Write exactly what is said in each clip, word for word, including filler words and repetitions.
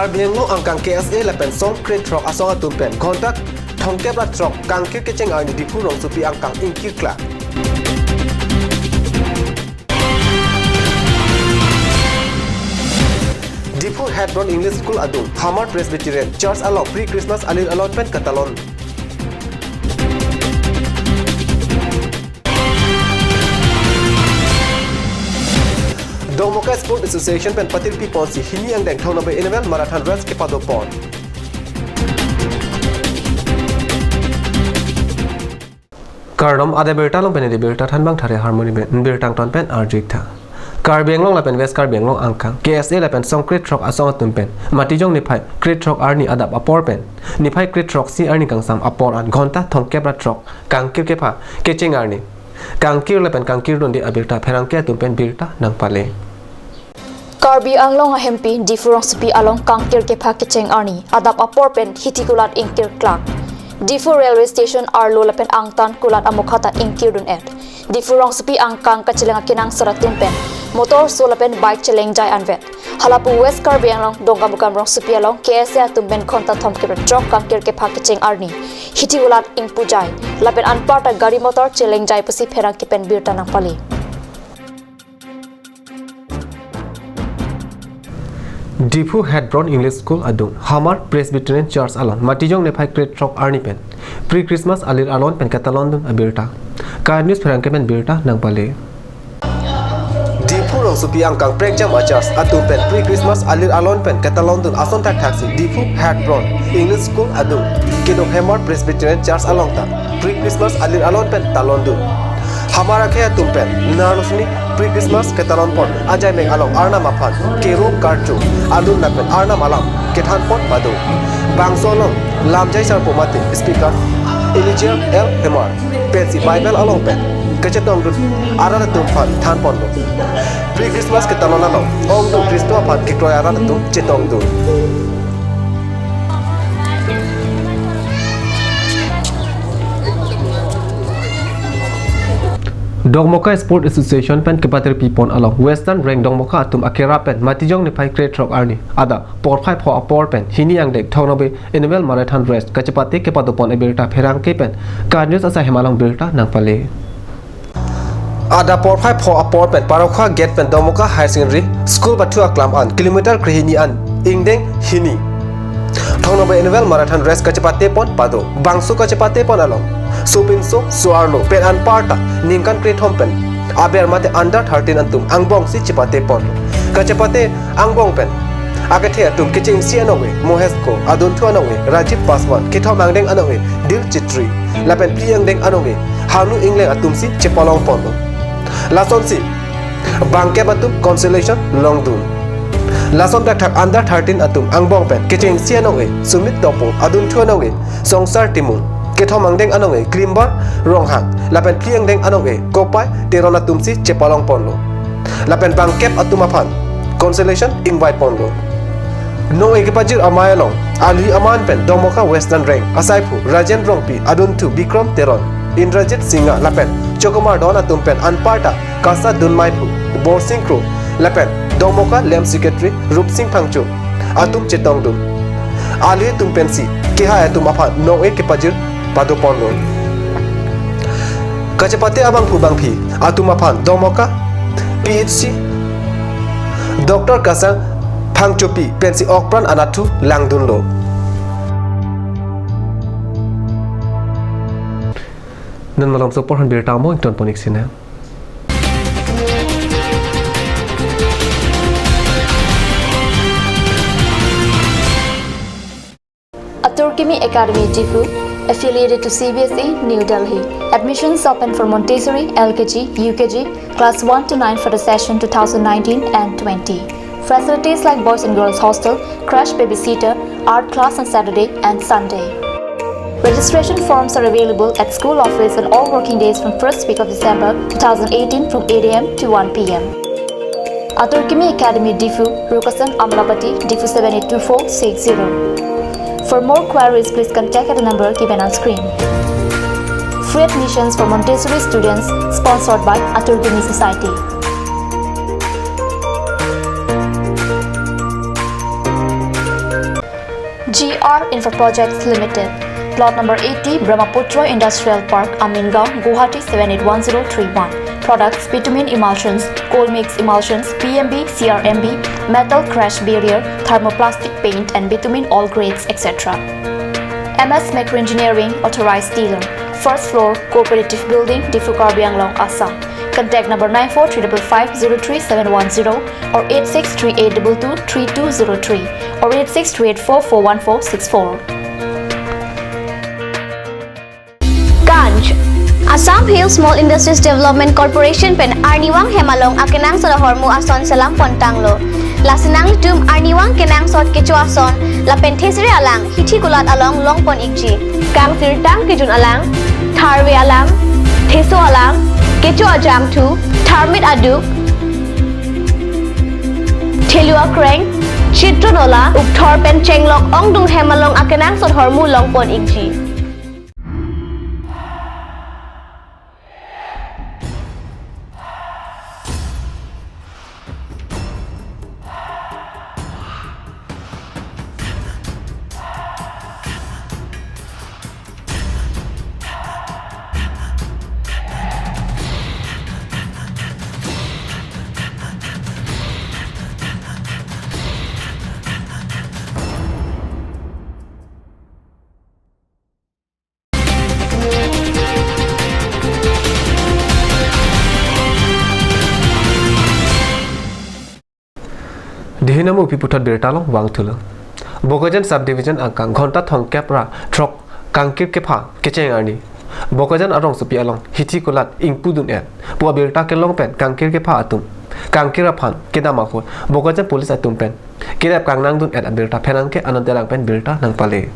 Karbi Anglong angkang K S A lapen song krethrok asong atum pen ghonta thomkep ra throk kangkir kecheng arni Diphu rongsopi angkang ingkir klang. Diphu Hebron English School adung Hamar Presbyterian Church along pre-Christmas alir alon pen katalon. Dongmoka Sport Association pen patir piponsi hini angdeng thong number annual marathon race kepadopon. Kardom, adak birta along pen edi birta thanbang thare Harmony pen, birta angton pen arju-ik tha. Karbi Anglong lapen West Karbi Anglong angkang K S A lapen song krethrok asong atum pen Matijong niphai krethrok arni adap apor pen niphai krethroksi arni kangsam apor an ghonta thomkep ra throk kangkir kepha kecheng arni kangkir lapen kangkir dunde abirta pherangke atum pen birta nangpale. Karbi Anglong ahempi Diphu rongsopi along kangkir kepha kecheng arni adap apor pen hiti kulat ingkir klang. Diphu railway station arlo lapen angtan kulat amokha ta ingkir dun-et. Diphu rongsopi angkang kacheleng akenangsot atum pen motor so lapen bike chelengjai anvet. Halapu West Karbi Anglong Dongkamukam rongsopi along K S A atum pen ghonta thomkep ra throk kangkir kepha kecheng arni hiti kulat ingpujai lapen anparta gari motor chelengjai pusi pherangke pen birta nangpale. Diphu Hebron English School adung Hamar Presbyterian Church along Matijong niphai krethrok arni pen pre-Christmas alir alon pen katalon dun abirta. Ka news pherangke pen birta nangpale. Diphu rongsopi angkang prekjam a-church atum pen pre-Christmas alir alon pen katalon dun ason thakthaksi Diphu Hebron English School adung kedung Hamar Presbyterian Church along ta pre-Christmas alir alon pen talon dun. Hamar akhei atum pen narlosni pre-Christmas ketalon pon ajai meng along Arnam aphan kero karcho alun lapen Arnam alam kethan pon pado. Bangso along lamjai sarpo mate speaker Elijah L Hemar pensi Bible along pen kachetong dun arat atum aphan than ponlo. Pre-Christmas ketalon along ongdung Khristo aphan kekroi arat atum chetong dun. Dongmoka Sport Association pen kepatir pipon along Western Range Dongmoka atum akera pen Matijong niphai krethrok arni adap porphai pho apor pen hini angdeng thong number annual marathon race kachepate kepadopon abirta pherangke pen Ka news asai hem along birta nangpale. Adap porphai pho apor pen Parokha Gate pen Dongmoka Higher Secondary School pathu aklam an kilometer krehini an ingdeng hini thong number annual marathon race kachepate pon pado. Bangso kachepate pon along sopinso so-arlo pen anparta ningkan krethom pen aber mate under thirteen atum angbongsi chepate pon. Kachepate angbong pen akethe atum kechengsi anong-e Mohesh Kro, adunthu anong-e Rajiv Paswan, kethom angdeng anong-e Dil Chetri lapen phli angdeng anong-e Hanu Engleng atumsi chepalong ponlo. Lasonsi bangkep atum consolation longdun. Lason thakthak under thirteen atum angbong pen kechengsi anong-e Sumit Topo, adunthu anong-e Songsar Timung, kethom angdeng anong-e Klimbar Ronghang lapen phli angdeng anong-e Kopai Teron atumsi chepalong ponlo. Lapen bangkep atum aphan consolation ingvai ponlo. Nong-e kepajir amei along alohi aman pen Dongmoka Western Range asaiphu Rajen Rongpi, adunthu Bikram Teron, Indrajit Singha lapen Chokomar Don atum pen anparta kasa dunmeiphu Borsing Kro lapen Dongmoka Lem Secretary Rupsing Phangcho atum chetong dun. Alohi atum pensi kehai atum aphan nong-e kepajir padoponlo. Kachepate abangphu bangphi atum aphan Dongmoka P H C Doctor Kasang Phangchopi pensi okpran anathu langdunlo. Non malomso porhan birta mo ington pon-ik sina. Atur Kimi Academy Diphu, affiliated to C B S E, New Delhi. Admissions open for Montessori, L K G, U K G, class one to nine for the session two thousand nineteen and twenty. Facilities like boys and girls hostel, crash babysitter, art class on Saturday and Sunday. Registration forms are available at school office on all working days from first week of December two thousand eighteen from eight A M to one P M. Atur Kimi Academy Diphu, Rukasan Amlapati, Diphu seven eight two four six zero. For more queries, please contact at the number given on screen. Free admissions for Montessori students, sponsored by Atur Kimi Society. R Infra Projects Limited, Plot number eighty, Brahmaputra Industrial Park, Amingaon, Guwahati seven eight one zero three one. Products: bitumen emulsions, cold mix emulsions, P M B, C R M B, metal crash barrier, thermoplastic paint and bitumen all grades, et cetera. M S Macro Engineering, authorized dealer, first floor, Cooperative Building, Diphu, Karbi Anglong, Assam. Contact number nine four three five five zero three seven one zero or eight six three eight two two three two zero three or eight six three eight four four one four six four. Ganj. Assam Hill Small Industries Development Corporation pen arnivang hem along akenangsot ahormu ason selam pon tanglo. Lasi nanglitum arnivang kenangsot kecho ason lapen thesere alang hithi kulat along long pon ikji. Kangsirtang kejun alang, tharve alang, theso alang, kecho ajangthu, tharmit aduk, thelu akreng, chitron ola, ukthor pen chenglok ongdung hem along akenangsot ahormu long pon ikji. Dihinamu pi puthot birta along vangthulo. Bokajan Subdivision angkang ghonta thomkep ra throk kangkir kepha kecheng arni Bokajan arongsopi along hithi kulat ingpudun-et pu abirta kelong pen kangkir kepha atum kangkir aphan kedam ahut Bokajan Police atum pen kedap kangnangdun-et abirta pherangke Anand Terang pen birta nangpale.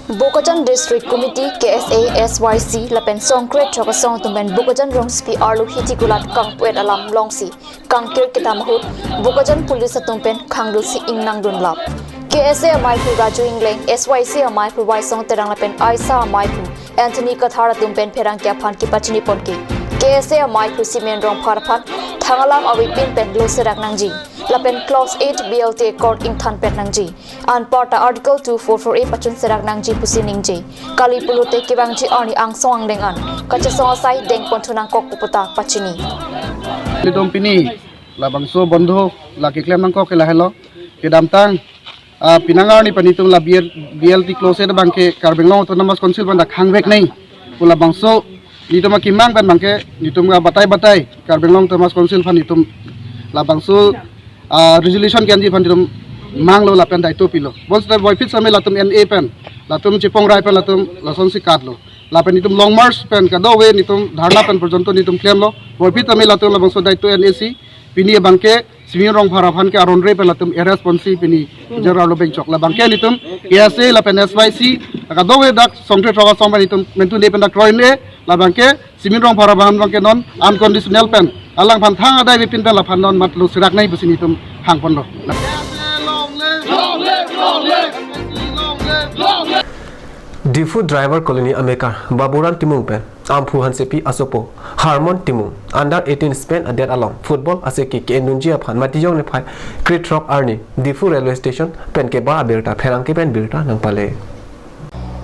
Bokajan District Committee, K S A, S Y C lapen songkre throk asong atum pen Bokajan rongsopi arlo hithi kulat kangpu-et alam longsi kangkir kedam ahut Bokajan Police atum pen khangdul si ingnangdun lap. K S A amaiphu Raju Engleng, S Y C amaiphu Waisong Terang lapen AISA amaiphu Anthony Kathar atum pen pherangke aphan kepachini ponke, K S A amaiphu Simen Rongphar aphan thang alam avepin pen lo serak nangji lapen clause eight B L T Accord ingthan pet nangji. Anparta Article two four four A pachun serak nangji pusi ningje. Kali pulote kevangji arni angsong angdeng an kachesong asai dengponthu nangkok pu puta pachini. Nelitum pini labangso bondhu la keklem nangkok ke lahelo. Kedamtang, ah, penang arni pen nelitum la B L, B L T clause abangke Karbi Anglong Autonomous Council pen dak hangvek nai pu labangso nelitum akemang pen abangke nelitum abatai batai Karbi Anglong Autonomous Council aphan nelitum labangso, ah, resolution ke-enji aphan nelitum manglo lapen daito pilo. Bonsita voiphit sitame latum N A pen, latum chepongrai pen latum lasonsi katlo. Lapen nelitum long march pen kadokave nelitum dharna pen porjonto nelitum klemlo. Voiphit sitame latum labangso daito N A si pini abangke Simen Rongphar aphan ke aron re pen latum arrest ponsi pini jail arlo bengchok. Labangke nelitum K S A lapen S Y C kadokave dak songkre throk asong pen nelitum mentune pen dak kroin e labangke Simen Rongphar aphan abangke non unconditional pen alangphan thang adai avepin pen laphan non mat lo serak nai pusi nelitum hangponlo. Diphu Driver Colony amekar Baburam Timung pen Amphu Hansepi asopo Harmon Timung under eighteen span adet along football aseke ke-endunji aphan Matijong niphai kre throk arni Diphu Railway Station pen kebar abirta pherangke pen birta nangpale.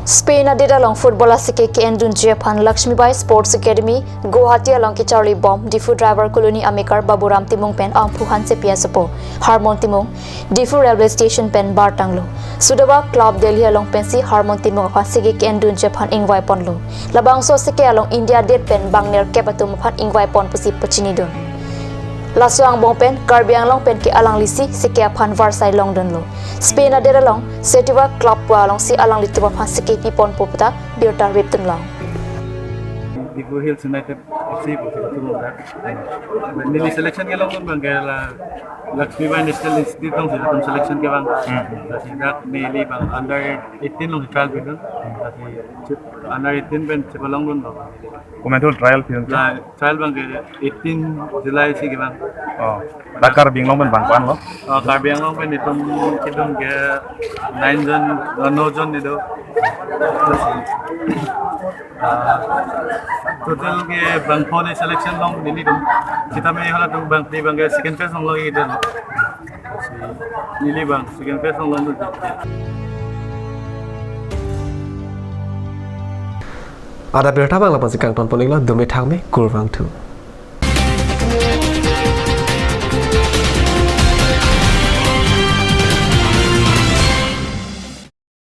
Span adet along football aseke ke-endunji aphan Lakshmibai Sports Academy, Guwahati along kecharli bom Diphu Driver Colony amekar Baburam Timung pen Amphu Hansepi asopo Harmon Timung Diphu Railway Station pen bar tanglo. Sudaba Club Delhi along pensi Harmon Timung aphan seke ke-endunji aphan ingvai ponlo. Labangso seke along India adet pen bang nerkep atum aphan ingvai pon pusi pachinidun. Laso angbong pen Karbi Anglong pen ke alanglisi seke aphan varsai longdunlo. Span adet along Setiva Club pu alongsi alanglitum aphan seke piponpo puta birta ripdunlo. Diphu Hills United F C pu si latum dak. Neli selection kelongdun abangke la Lakshmibai National Institute alongsi latum selection kevang. Hmm. Lasi dak neli abang under eighteen along trial pidun. Lasi under eighteen pen chepalongdunlo. Komantu trial pidun? La trial abangke eighteen July si kevang. Oh. Dak Karbi Anglong pen bang ko-an lo? Oh, Karbi Anglong pen itum kedun ke nine jon, oh, no jon itum. Ah, total ke bang phone selection long neli itum. Sitame halatum bang phli abangke second phase long long itum. Neli abang second phase long long itum. Adap birta abang lapu-ansi kangton pon-iklo, dome thakme, kurvangthu.